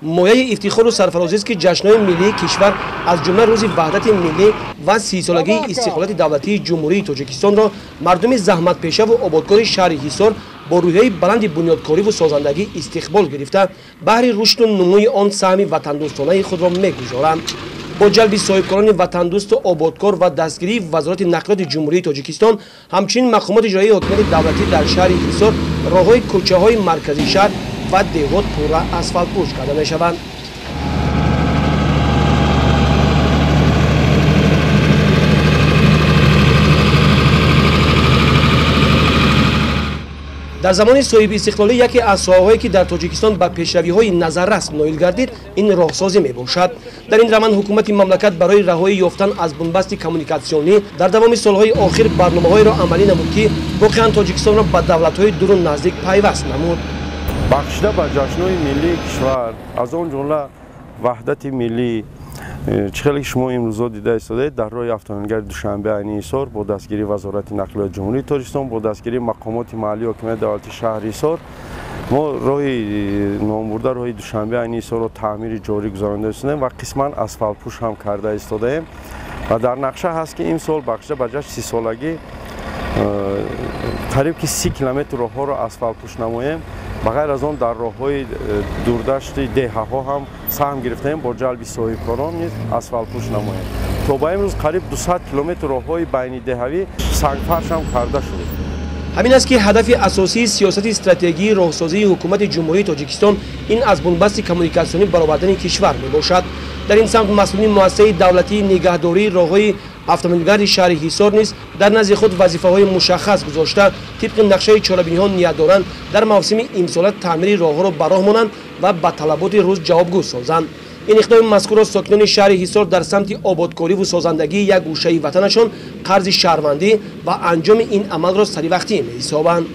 Мояи ифтихору сарфарозист, ки ҷашнҳои миллии кишвар, аз ҷумла рӯзи ваҳдати миллӣ ва 30-солагии истиқлолияти давлатии Ҷумҳурии Тоҷикистонро мардуми заҳматпешаву ободкори шаҳри Ҳисор бо рӯҳияи баланди бунёдкориву созандагӣ истиқбол гирифта, баҳри рушду нумӯи он саҳми ватандӯстонаи худро мегузоранд. Бо ҷалби соҳибкорони ватандӯсту ободкор ва дастгирии Вазорати нақлиёти Ҷумҳурии Тоҷикистон, ҳамчунин мақомоти иҷроияи ҳокимияти давлатӣ дар шаҳри Ҳисор роҳҳои кӯчаҳои марказии шаҳр ва деҳот пурра асфалтпӯш карда мешаванд. Дар замони соҳибистиқлолӣ яке аз соҳаҳое, ки дар Тоҷикистон ба пешравиҳои назаррас ноил гардид, ин роҳсозӣ мебошад. Дар ин раванд ҳукумати мамлакат барои раҳоӣ ёфтан аз бунбасти коммуникатсионӣ дар давоми солҳои охир барномаҳоеро амалӣ намуд, ки воқеан Тоҷикистонро ба давлатҳои дуру наздик пайваст намуд. Бахшида ба ҷашнҳои миллии кишвар, аз он ҷумла ваҳдати миллӣ, чӣ хеле ки шумо имрӯзо дида истодаед, дар роҳи автомобилгари Душанбе Айни Ҳисор бо дастгирии Вазорати нақлиёти Ҷумҳурии Тоҷикистон, бо дастгирии мақомоти маҳаллии ҳокимияти давлатии шаҳри Ҳисор мо роҳи номбурда, роҳи Душанбе Айни Ҳисорро таъмири ҷорӣ гузаронида истодаем ва қисман асфалтпӯш ҳам карда истодаем ва дар нақша ҳаст, ки имсол бахшида ба ҷашни 30-солагӣ қариб ки 30 километр роҳҳоро асфалтпӯш намоем. Ба ғайр аз он, дар роҳҳои дурдашти деҳаҳо ҳам саҳм гирифтаем, бо ҷалби соҳибкорон низ асфалтпӯш намоем. То ба имрӯз қариб 200 километр роҳҳои байнидеҳавӣ сангфарш ҳам карда шуд. Ҳамин аст, ки ҳадафи асосии сиёсати стратегии роҳсозии ҳукумати Ҷумҳурии Тоҷикистон ин аз бунбасти коммуникатсионӣ баровардани кишвар мебошад. Дар ин самт масъулини муассисаи давлатии нигаҳдории роҳҳои автомобилгарди шаҳри Ҳисор низ дар назди худ вазифаҳои мушаххас гузошта, тибқи нақшаи чорабиниҳо ният доранд дар мавсими имсола таъмири роҳҳоро ба роҳ монанд ва ба талаботи рӯз ҷавобгӯ созанд. Ин иқдоми мазкурро сокинони шаҳри Ҳисор дар самти ободкориву созандагии як гӯшаи ватанашон қарзи шаҳрвандӣ ва анҷоми ин амалро саривақтӣ меҳисобанд.